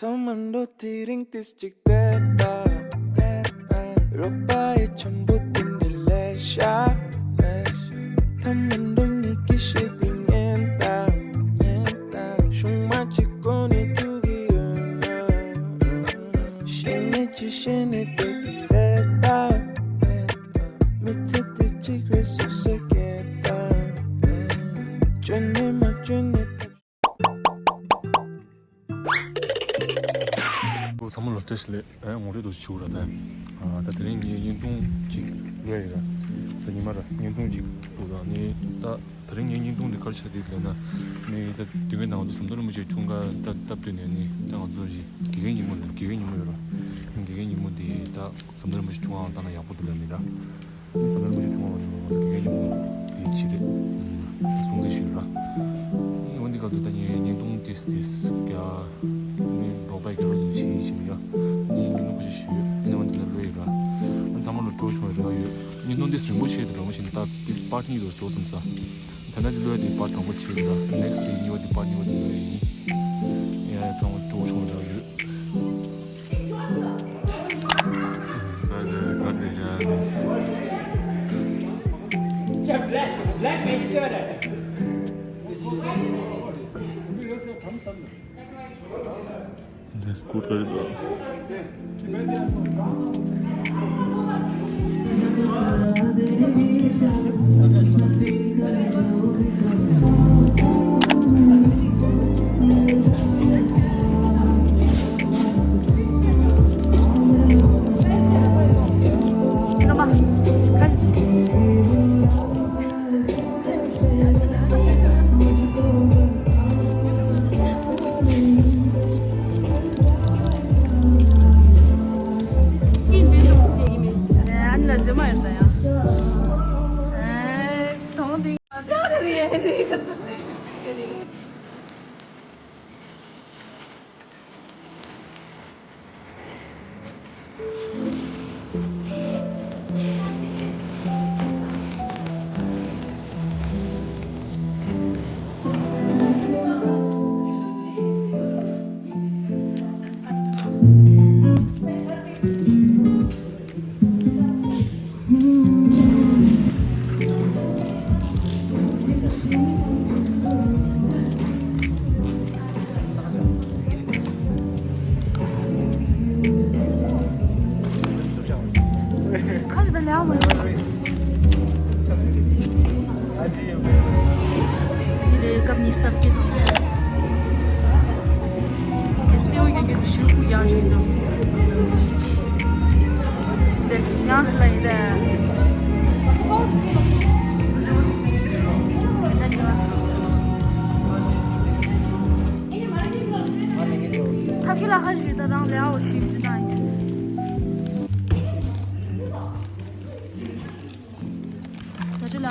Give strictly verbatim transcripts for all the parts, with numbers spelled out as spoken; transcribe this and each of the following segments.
ཐོག་མར་འགྲོ་དེ་རིང་ཏིས་གཅིག་བལྟས་དང་། རོགས་པ་ཡི་འཆམ་པོ་དེ་འདྲ་ལས་ཤ། ཐོག་མར་འགྲོ་ཉིད་ཀྱི་ཤེས་དེ་ཉན་དང་། ཤུང་མ་གཅིག་གོ་ནས་ཐུག་གི་ཡོད་ན། ཤེས་ནས་ཅི་ཤེས་ནས་བལྟས་ཀྱི་རེད་ད། མི་ཚེ་དེ་གཅིག་རེད་སོ་སོས་སྐྱེལ་དང་། བཅོས་ནས་མ་བཅོས་ནས་ཐབས། ཚང་མ་ལ་བཀྲ་ཤིས་བདེ་ལེགས། ངོ་སྤྲོད་དུ་ཞུ་ར་ད། ད་དེ་རིང་ངའི་བརྙན་ཐུང་གཅིག་བླུགས་ཡོད་ར། ད་ཉི་མ་ར་བརྙན་ཐུང་གཅིག་འདུག་ད་ནི་ད་དེ་རིང་ངའི་བརྙན་ཐུང་འདི་ག་རེ་ཆགས་བསྡད་ལབ་ན། ནི་ད་དུས་རྒྱུན་ད་ང་ཚོ་ཟམ་གདོང་རིན་པོ་ཆེ་འཁྲུངས་སྐར་ད་སྟབས་བསྟུན་ནས་ནི་ད་ང་ཚོ་རི་དགེ་རྒན་ཉིན་མོ་ནི་དགེ་རྒན་ཉིན་མོ་ཡོད་ར། དགེ་རྒན་ཉིན་མོ་འདི་ད་ཟམ་གདོང་རིན་པོ་ཆེ་འཁྲུངས་སྐར་བཏང་ན་ཡག་པོ་འདུག་ལབ་ནི་ད། ཟམ་གདོང་རིན་པོ་ཆེ་འཁྲུངས་སྐར་བ་དེ་ང་ཚོ་དགེ་རྒན་ཉིན་མོ་དེ་བྱེད་རེད། ད་སྲུང་བརྩི་ཞུས་ར། འོན་ཏེ་ག་དུས་ད་ངས་བརྙན་ཐུང་ཏིས་ཏིས་རྒྱ་ནི་རོགས་པའི་རྒྱ་རོ་ཡིན་ཕྱིན་ཡིན་ཕྱིན་ཡ། ངས་བརྙན་ཐུང་ཁ་ཤས་ཞུས་ཡོད། ཨ་ནི་འོན་ཏེ་ལ་བློ་ཡིན་ར། ཨ་ཚང་མ་ལ་སྤྲོ་བྱུང་བའི་རེ་བ་ཡོད། བརྙན་ཐུང་ཏིས་རིང་པོ་བྱས་ཏེ་འགྲོ་མ་ཕྱིན་ད་ཏིས་པར་གཉིས་དུ་བཟོ་བསམ་ས། ད་ལྟ་དེ་བློ་ཡ་དེ་པར་དང་པོ་བྱས་ཡོད་ར། ནེགསི་དེ་གཉིས་པ་དེ་པར་གཉིས་པ་དེ་བློ་ཡ་ཡིན། ཡ་ཡ་ཚང་མ་སྤྲོ་བྱུང་བའི་རེ་བ་ཡོད། ཁ་ཞིག་ད་ལས་མ་ཡོང་། འདི་རེད། སྐབས་ཉི་ཤུ་རྩ་བརྒྱད་ཚང་མ། ངས་སེའུ་རྒྱག་རྒྱུ་དེ་ཞུ་ཁུག་རྒྱག་བཞིན་འདུག་འདི་ཡང་ཞིག་ལ་ཡིན་ད། ད་ཉི་མ། ཐབས་ཀྱི་ལ་ཧ་ཞུས་ད་རང་ལས་འོ་ཞིག་འདི་ན་ཡིན། ད་ཅི་ལ།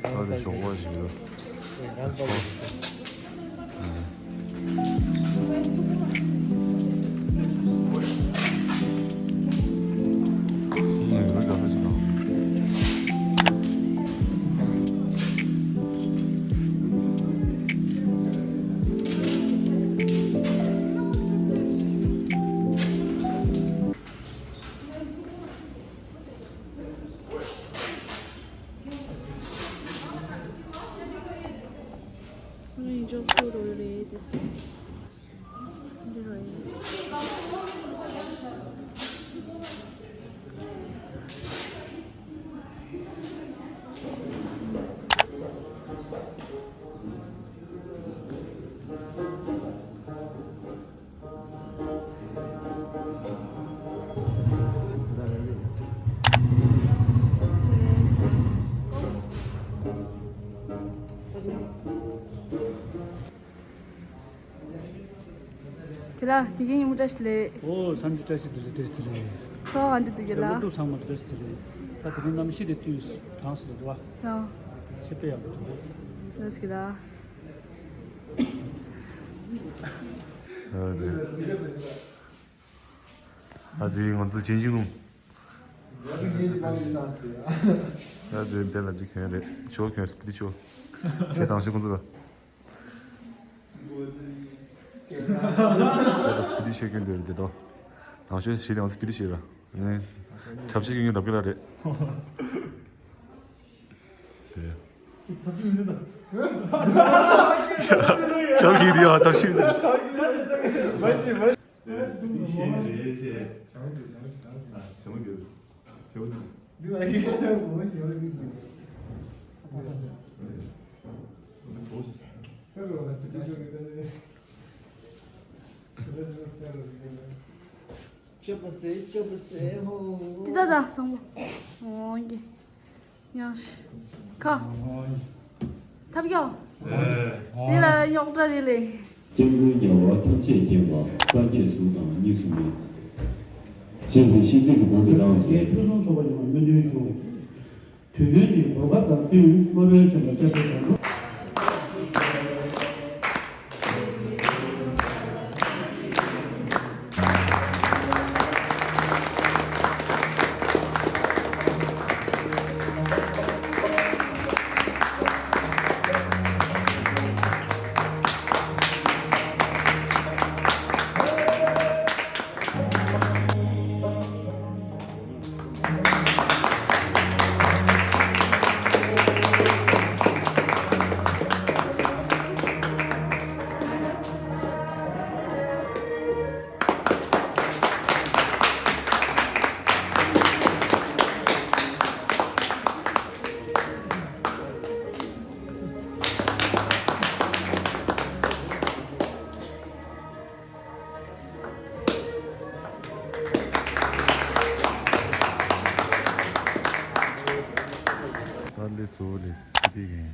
ཨ་རེ་ཞོགས་པ་ཞིག་ལ། ལ་དགེ་རྒན་ཉིན་མོ་བཀྲ་ཤིས་བདེ་ལེགས། ཨོ་སམ་ཇི་བཀྲ་ཤིས་བདེ་ལེགས། བཀྲ་ཤིས་བདེ་ལེགས། ཚོགས་ཨ་འདྲི་འདུག་གི་ལ། སློབ་ཕྲུག་ཚང་མ་བཀྲ་ཤིས་བདེ་ལེགས། ད་དེ་རིང་གནམ་གཤིས་དེ་དུས་གྲང་ས་འདུག་བ། ཨོ། ཆེ་པེ་ཡག་པོ་འདུག་ལགས་ཀྱི་ལ། ཨ་དེ། ཨ་དེ་ང་ཚོ་ཅན་ཅིང་ལུང་། ཡ་དེ་དེ་ལ་འདི་གྱོན་རེད། ཇོ་གྱོན་སི་པི་ཏི་ཇོ། ཆེ་དང་ཤི་ཁོང་ཚོ་ལ། ཡ་ད་སི་པི་ཏི་ཤོད་གྱོན་འདི་རེད་དེ་དོ། དང་ཤོད་ཤི་ལེ་ང་སི་པི་ཏི་ཤི་ལ། ནས་ཆབ་ཤི་གྱོན་གྱོན་ལབ་གི་ལ་རེད། དེ། ཆབ་ཤི་དེ་ཡ་ཐབས་ཤི་དེ་རེད། ཅི་ད་ད་སང་བོ། ཨོ་ཡེ། ཡང་ཤི། ཁ། ཐབས་ཡོད། འདི་ལ་རྙོག་དྲ་རེད་ལེ། སྐྱབས་མགོན་རྒྱལ་བ་ཐམས་ཅད་མཁྱེན་པ་སངས་རྒྱས་གཟུགས་དང་གཉིས་སུ་མེད། ཅེས་པའི་ཤིས་ཚིག་གི་སྒོ་ནས་བཏང་བ་རེད། ཕུན་སུམ་ཚོགས་པ་ཡོང་བའི་སྨོན་འདུན་ཞུ། དུས་སྟོན་གྱི་གོ་སྐབས་དང་བསྟུན་སློབ་དཔོན་ཆེན་པོ་སྐྱབས་རྗེ་དང་། ད་ལས་སོ་ལས་སི་པི་ཏི་གན།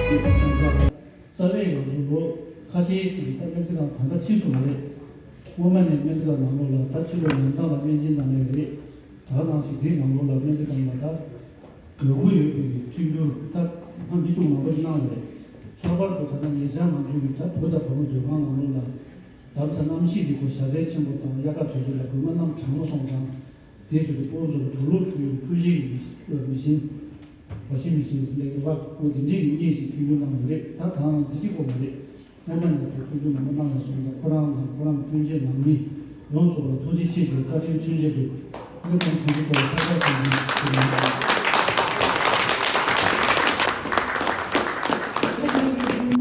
རྩ་བའི་ང་ཚོ་ལོ་ཁ་ཤས་ཅིག་ད་སྨན་རྩིས་ཁང་ད་ལྟ་ཕྱིས་སོང་བ་རེད། སྔོན་མ་ནས་སྨན་རྩིས་ཁང་ནང་ལོགས་ལ་ད་ཕྱི་ལོགས་ཉམས་ཚང་ལ་སྨན་སྦྱིན་གནང་ཡོད་རེད། ད་ག་ནང་བཞིན་དེའི་ནང་ལོགས་ལ་སྨན་རྩིས་ཁང་ལ་ད་དགོས་མཁོ་ཡོད་པའི་མཐུན་འགྱུར་ད་ཧ་མི་ཅུང་མང་པོ་ཞིག་གནང་ཡོད་རེད། ལྷག་པར་དུ་ད་ལྟ་ཉེ་ཆར་ང་ཚོའི་ད་བུ་དང་བུ་མོ་སྡོད་ཁང་ནང་ལོགས་ལ་ད་ཚ་གནམ་གཤིས་འདི་ཁོ་ཞ་ཚལ་ཆེན་པོ་དང་དབྱར་ཁ་དུས་ཚོད་ལ་སྒོ་མ་གནམ་གྲང་མོ་སོང་ཙང་། དེའི་ཚོད་དུ་སྤོ་ལོ་ཚོ་དུག་ལོག་འཁྲུ་ཡོད་འཁྲུ་བཞེས་ཀྱི་མི་ཤིན། ཝ་ཤིང་མི་ཤིན་ལས་ཀྱི་བ་ཁོ་འཛིན་གྲྭའི་གི་གནས་ཤིག་མཐུན་འགྱུར་གནང་ཡོད་རེད། ད་གང་འདི་གཅིག་པོ་མ་རེད། སྔོན་མ་ནས་ཁོ་མཐུན་འགྱུར་མང་པོ་གནང་ཡོད་སོང་ཙང་ཁོ་རང་དང་ཁོ་རང་མཐུན་རྐྱེན་ནང་མི་ཡོངས་སུ་ལ་ཐུགས་རྗེ་ཆེ་ཞུ་བཀའ་དྲིན་མཚོན་བྱེད་དུ་ངས་ཁོང་ཐུགས་རྗེ་ཆེ་ལ་ཐུགས་རྗེ་ཆེ།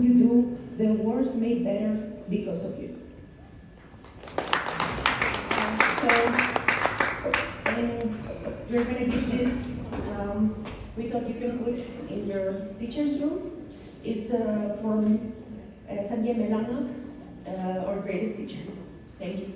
You do the world's made better because of you. So, and we're gonna give this, um, we thought you can put in your teacher's room. It's, uh, for, uh, Sangye Melangak, uh, our greatest teacher. Thank you.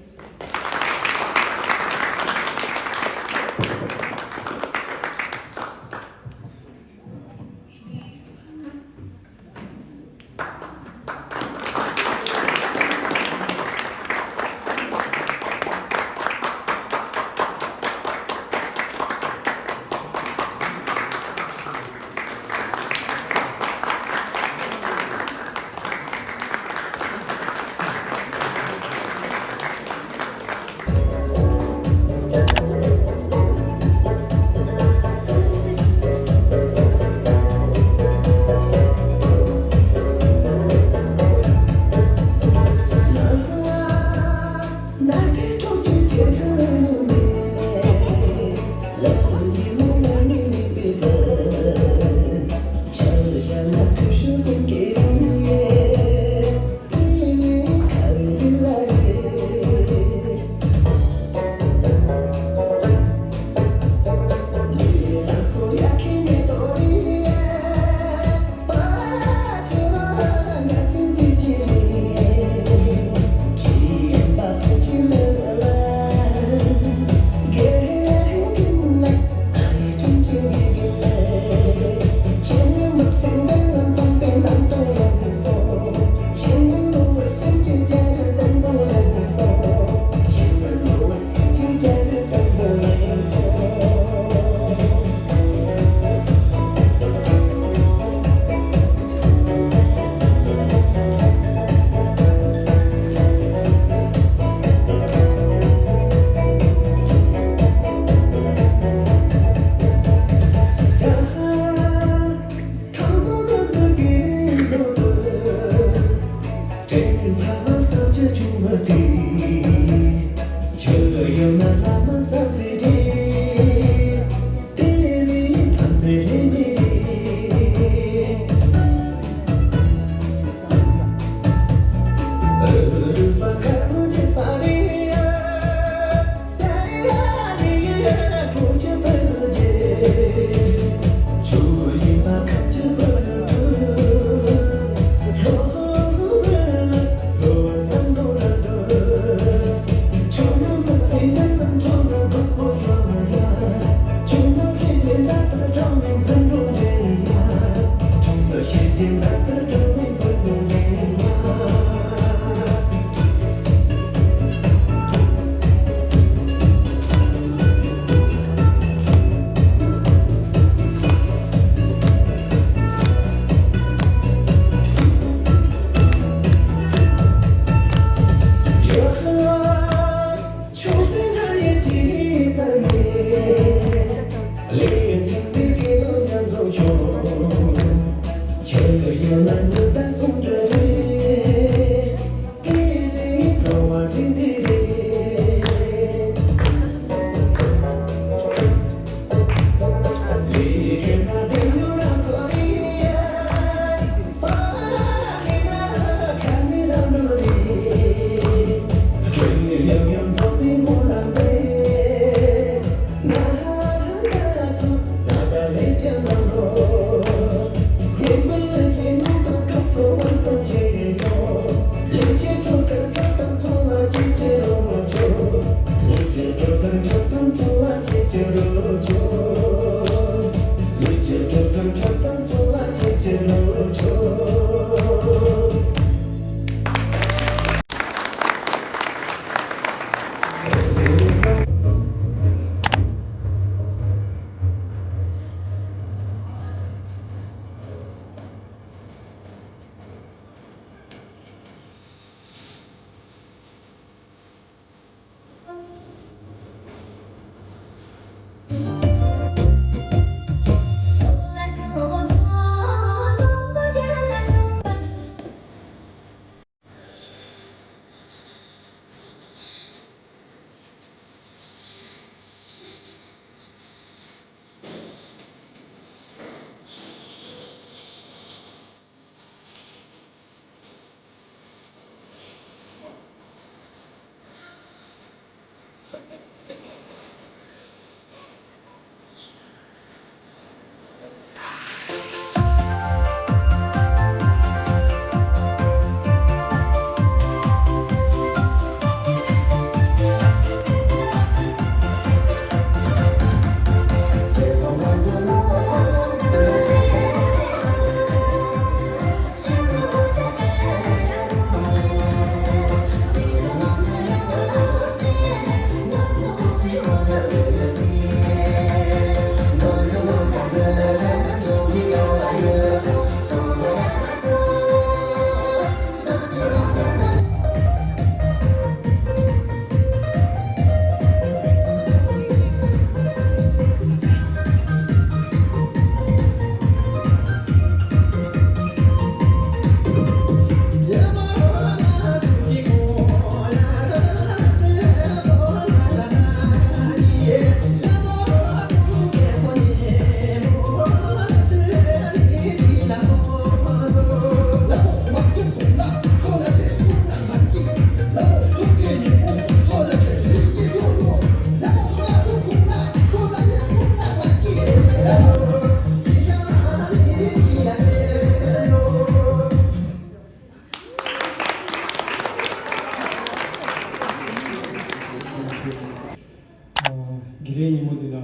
དགེ་ལས་ཉིན་མོ་འདི་ལ་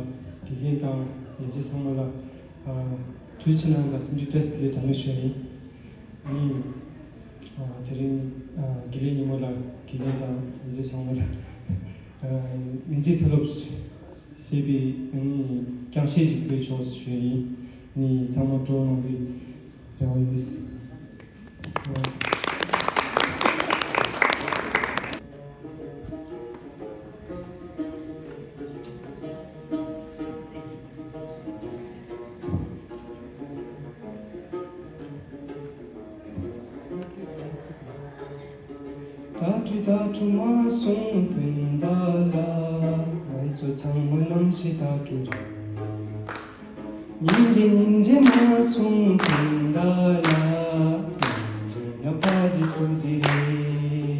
དགེ་རྒན་དང་ཡན་ཆད་ཚང་མ་ལ་ཨ་ཐུགས་རྗེ་ཆེ་གནང་དང་། བརྩི་འཇོག་བཀྲ་ཤིས་བདེ་ལེགས་དྲང་ནས་ཞུ་ཡ་ཡིན། ཨ་ནི་ཨ་དེ་རིང་ཨ་དགེ་ལས་ཉིན་མོ་ལ་དགེ་རྒན་དང་ཡན་ཆད་ཚང་མ་ལ་ཨ་སྙིང་རྗེ་མཐོ་སློབ་ཞེས་པའི་ཨ་ནི་རྐྱང་བཤད་ཅིག་ཕུལ་ཆོག་ཞུ་ཡ་ཡིན། ཨ་ནི་ཚང་མ་སྤྲོ་བོ་གནང་བའི་རེ་བ་ཡོད། ད་དྲི་ད་དྲི་མ་གསུང་སྤུན་ཟླ་ལ། ང་ཚོ་ཚང་མ་ནམ་ཞིག་ད་དྲི་ར། ཉིན་རེ་ཉིན་རེ་མ་སོང་དོན་དག་ལ། ཉིན་རེ་ཡག་པ་ཅིག་ཚོར་གྱི་རེད།